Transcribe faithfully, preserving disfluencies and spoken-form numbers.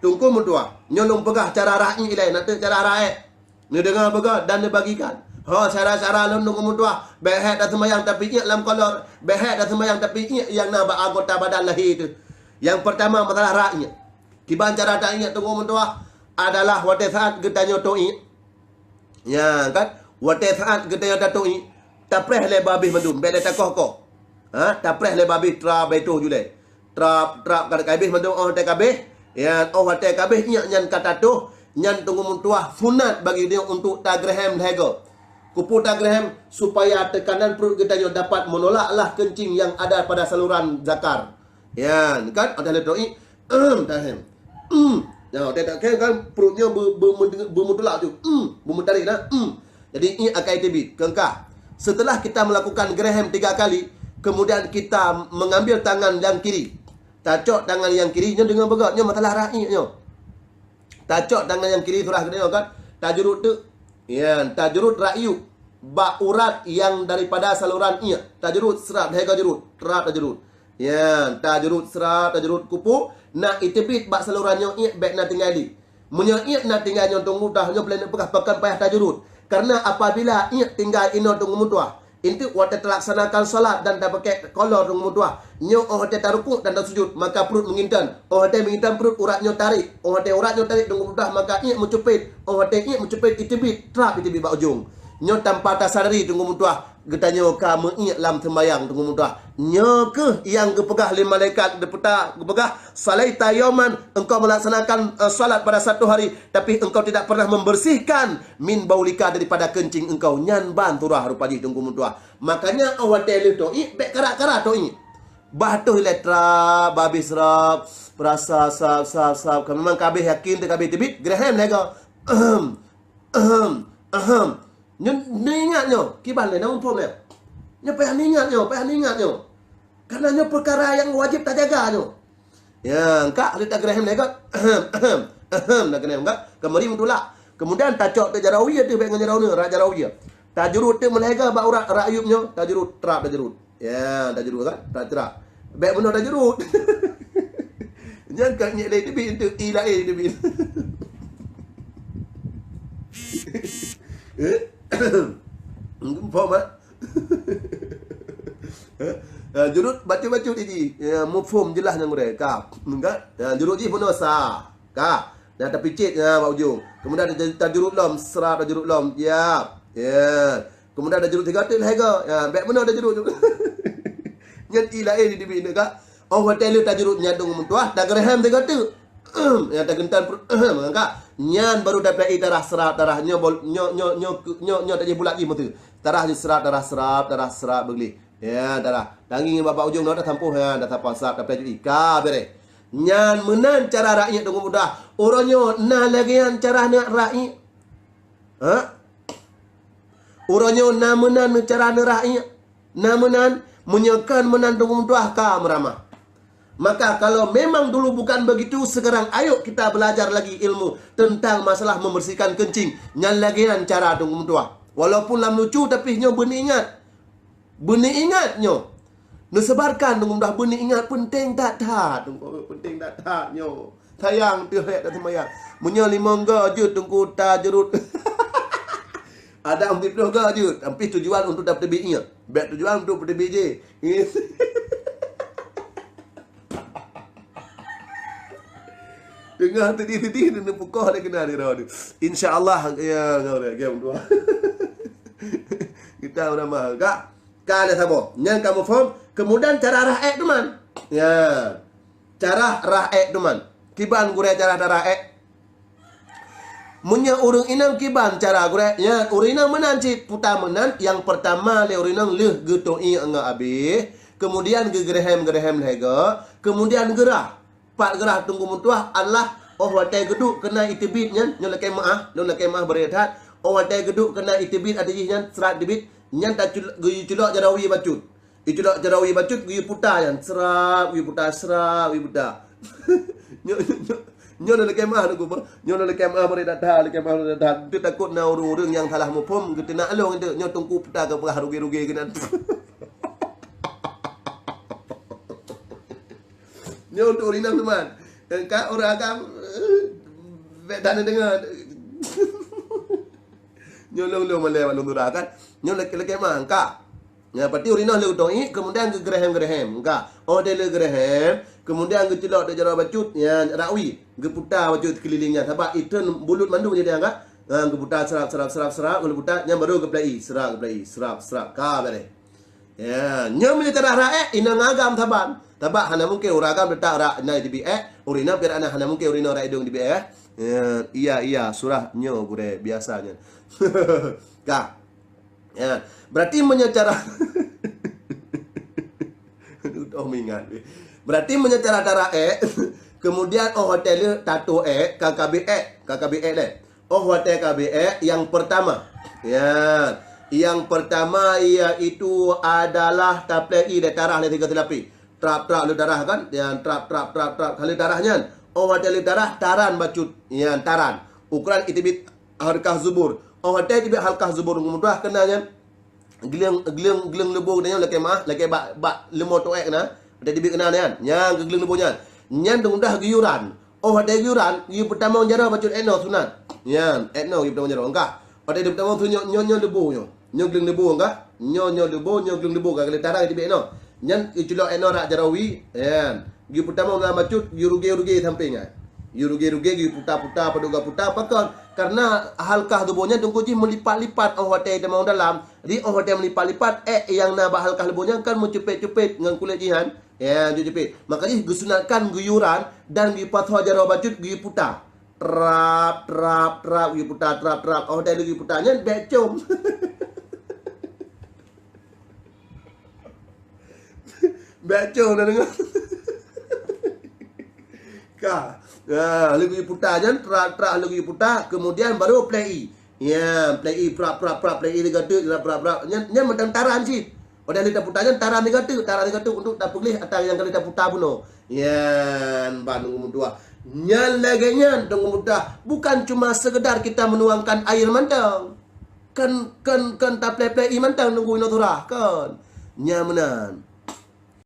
Teungku meutuah, nyoe lôn peugah cara rah iék ilée, na teuk cara rah ék. Neudeungoe beugöt dan neubagikan. Ho, syedara-syedara lôn teungku meutuah, bék hék taseumayang tapi iék lam kolor, bék hék taseumayang tapi iék nyang na bak anggota badan lahé teuh. Nyang peurtama, masalah rah iék. Kiban cara rah iék teungku meutuah adalah watée saát geutanyoe tô iék. Nyan kan, watée saát geutanyoe tatô iék, tapreh lé babeh mandum, bék lé takoh-koh. Ha, tapreh lé babeh trap bak itôh julée. Trap, trap, ka, ka habéh mandum, óh watée ka habéh. Ya, óh watée ka habéh iék nyan ka tatôh, nyan teungku meutuah sunat bagi geutanyoe untuk tageureuhem lhée goe. Keupeue tageureuhem? Supaya teukanan pruet geutanyoe dapat meunolak lah keuncing nyang ada pada saluran zakar. Nyan kan, óh watée lheueh tô iék, Ehem, tahem. Em. Nah, watée tahem kan pruet nyoe be-, be-, be-, beumeuteulak tu. Em, beumeutarek dah. Em. Jadi iék akan teubiet. Keungkah. Setelah kita melakukan geureuhem tiga kali, kemudian kita mengambil tangan yang kiri. Tacok tangan yang kiri, nyoe deungoe beugöt, nyoe masalah rah iék nyoe. Tacok tangan yang kiri, surah geutanyoe kan. Tajurut teuk. Ya, tajurut rah iék bak urat yang daripada saluran iék. Tajurut srap, lhée goe jurut. Trap tajurut. Ya, tajurut srap, tajurut keupeue, na iteubiet bak saluran nyoe iék bék na tinggai di. Meunyoe iék na tinggai nyoe teungku meutuah, nyoe peureulée neupeugah pakon payah tajurut. Karena apabila iék tinggai inoe teungku meutuah, eunteuk watée talaksanakan salat dan tapakée kolor teungku meutuah, nyoe óh watée tarukuk dan tasujut, maka pruet meunginton. Óh watée meunginton pruet urat nyoe tarek. Óh watée urat nyoe tarek teungku meutuah, maka iék meucupet. Óh watée iék meucupet iteubiet, trap iteubiet bak ujong. Nyoe tanpa tasadari teungku meutuah. Geutanyoe ka meuiék lam seumbayang teungku meutuah. Nyoe kheueh nyang geupeugah lé malaikat, geupeugah, "Salaita yauman, engkau melaksanakan, eh, salat pada satu hari, tapi engkau tidak pernah membersihkan min baulika, daripada keuncing engkau." Nyan ban surah rupa jih teungku meutuah. Makanya óh watée lheueh tô iék, bék karat-karat tô iék. Bah toh ilée trap, babeh srap, peurasa srap, srap, srap. Ka memang ka habéh yakin teuh ka habéh teubiet, geureuhem lhée goe. Ahem, ahem, ahem. Nyoe, neuingat nyoe, kiban lé, na muphom lé. Nyoe payah neuingat nyoe, payah neuingat nyoe. Karena nyoe peukara nyang wajéb tajaga nyoe. Ya, ka lheueh tageureuhem lé goe. Ahem, ahem, ahem, tageureuhem goe. Keumari meutulak. Keumudian tacok teuk jaroe wie teuh bék ngon jaroe nyoe, rah jaroe wie. Tajurut teuk meulhée goe bak urat rah iék nyoe, tajurut, trap tajurut. Ya, tajurut kan? Trap-trap. Bék bunoe tajurut. Nyan ka iék lé teubiet eunteuk, iék laén teubiet. Muphom, ha? Ha, jurut bacut-bacut jih. Ya, muphom jeulaih nyang gurée. Ka. Ka? Ya, jurut jih bunoe sa. Ka. Dah tapicit, ya, bak ujong. Keumudian ta-, tajurut lom, srap tajurut lom. Ya. Ya. Keumudian tajurut sigoe teuk lhée goe. Ya, bék bunoe tajurut. Nyan iék laén teubiet eunteuk ka. Óh watée lheueh tajurut nyan teungku meutuah, tageureuhem sigoe teuk. Ya, tageuntan pruet. Ka. Nyan baru tapiléh tarah srap, tarah nyoe bol-, nyoe, nyoe, nyoe, nyoe, nyoe tajih bulat jih meuteu. Tarah jih srap, tarah srap, tarah srap beugleh. Ya, tarah. Tangieng bak, bak ujong nyoe tasampôh, ya, tasampôh srap, tapiléh jih. Ka, beureh. Nyan meunan cara rah iék teungku meutuah. Uroe nyoe na lagée nyan cara neuh rah iék. Ha? Uroe nyoe na meunan cara neurah iék. Na meunan, meunyoe kon meunan teungku meutuah ka meuramah. Maka kalau memang dulu bukan begitu, sekarang ayo kita belajar lagi ilmu tentang masalah membersihkan kencing. Nyan lagée nyan cara teungku meutuah. Walaupun lam lucu, tapi nyoe beuneuingat. Beuneuingat nyoe. Neusebarkan teungku meutuah, beuneuingat, peunteng that-that. Teungku, peunteng that-that nyoe. Sayang teuh hék taseumayang. Meunyoe limong goe jeuet teungku tajurut. Adak meusiploh goe jeuet, tapi tujuan untuk tapeuteubiet iék. Bék tujuan untuk peuteubiet jih. Teungoh teudih-teudih, neupukoh lé keunan di droe. Insya Allah, ya, ya, ya, ya, ya. Kita udah mah, ka, ka lé saboh. Nyan ka muphom. Kemudian cara rah ék tu man. Ya. Cara rah ék tu man. Kiban gurée cara rah ék. Meunyoe ureuëng inong kiban cara gurée, nyan ureuëng inong meunan cit puta meunan, nyang peurtama lé ureuëng inong lheueh geuto iék ngon abéh, kemudian geugeureuhem-geureuhem lhée goe, kemudian geurah. Pat geurah teungku meutuah adalah óh watée geuduek keunan iteubiet nyan, nyoe lakée meuáh, lôn lakée meuáh beureukat that, óh watée geuduek keunan iteubiet ateueh jih nyan, srap teubiet, nyan tacul-, geuculok jaroe wie bacut. Iculok jaroe wie bacut, geuputa nyan, srap, geuputa, srap, geuputa. Nyoe, nyoe, nyoe, nyoe lôn lakée meuáh teungku, nyoe lôn lakée meuáh beureukat that, lakée meuáh beureukat that. Teutakot na ureuëng-ureuëng nyang salah muphom, geuteunak lôn teuh, nyoe teungku puta keu peugah rugi-rugi keunan. Nyoe untuk ureuëng inong teuma. Ka ureueng agam, eh, bèk that neudeungoe. Nyoe lôn-lôn malèe bak lôn surah kan. Nyoe lakèe-lakèe mah ka. Nyan berarti ureueng inong lheueh geutôh iék, keumudian geugeureuhem-geureuhem. Ka. Óh watèe lheueh geureuhem, keumudian geuceulok di jaroe bacut, nyan rakwi, geuputa bacut keulileng nyan. Sabab ié treun bulut mandum jadi angkat. Ha, geuputa seurap, seurap, seurap, seurap, geuputa, nyan baru geuplai, seurap, geuplai, seurap, seurap. Ka beureh. Ya, nyoe meunyoe cara rhak ék, inong agam saban. Sabab hana mungken ureueng agam teutap rhak na teubiet ék, ureueng inong pirak na hana mungken ureueng inong rhak idong teubiet ék. Ya, iya, iya, surah nyoe gurèe biasa nyan. Ka. Ya, berarti meunyoe cara Utoh meuingat. Berarti meunyoe cara rhak ék, keumudian óh watèe lheueh tatôh ék, ka ka abéh ék, ka ka abéh ék lé. Óh watèe ka abéh ék nyang peurtama. Ya, nyang peurtama iaitu adalah taplai ié lé tarah lé sigoe seulapéh. Trap-trap lheueh tarah kan? Nyan trap, trap, trap, trap. Ka lheueh tarah nyan. Óh watèe lheueh tarah, taran bacut. Nyan taran. Ukuran ié teubiet halkah zubur. Óh watèe teubiet halkah zubur, mudah keunan nyan. Gleueng, gleueng, gleueng leubo geutanyoe lakèe meu'ah, lakèe bak, bak leumo toh ék na. Watèe teubiet keunan nyan. Nyan keuh gleueng leubo nyan. Nyan teungoh geuyoran. Óh watèe geuyoran, geuyue peutamong jaroe bacut ék noe sunat. Nyan, ék noe geuyue peutamong jaroe. Engkah. Watèe geuyue peutamong su nyoe, nyoe, nyoe leubo nyoe. Nyoe gleueng leubo engkah. Nyoe, nyoe leubo, nyoe gleueng leubo ka lheueh tarah teubiet ék noe. Nyan geuceulok ék noe rhak jaroe wie. Nyan. Geuyue peutamong lam bacut, geuyue rugé-rugé sampéng nyan. Geuyue rugé-rugé, geuyue puta-puta, padub geuputa, pakon? Karena halkah leubo nyan teungku jih meulipat-lipat óh watèe tamong dalam. Di óh watèe meulipat-lipat, ék nyang na bak halkah leubo nyan kan meucupet-cupet ngon kulét jih nyan. Ya, jeuet jipét. Maka jih geusunatkan geuyue ran dan geuyue pasoe jaroe bacut geuyue puta. Trap, trap, trap, geuyue puta, trap, trap. Óh watèe lheueh geuyue puta nyan bèk com. Bèk com na deungoe. Ka. Ha, lheueh geuyue puta nyan, trap, trap, lheueh geuyue puta, keumudian baru plai ié. Ya, plai ié prap, prap, prap, plai ié lé gateuk, prap, prap, prap. Nyan, nyan mantong taran cit. Watèe lheueh taputa nyan taran lé gateuk, taran lé gateuk untuk tapeugleh atra nyang ka lheueh taputa bunoe. Nyan ban teungku meutuah. Nyan lagèe nyan teungku meutuah. Bukan cuma sekedar kita menuangkan air mantong. Kan, kan, kan taplai-plai ié mantong teungku inoe surah, kan. Nyan meunan.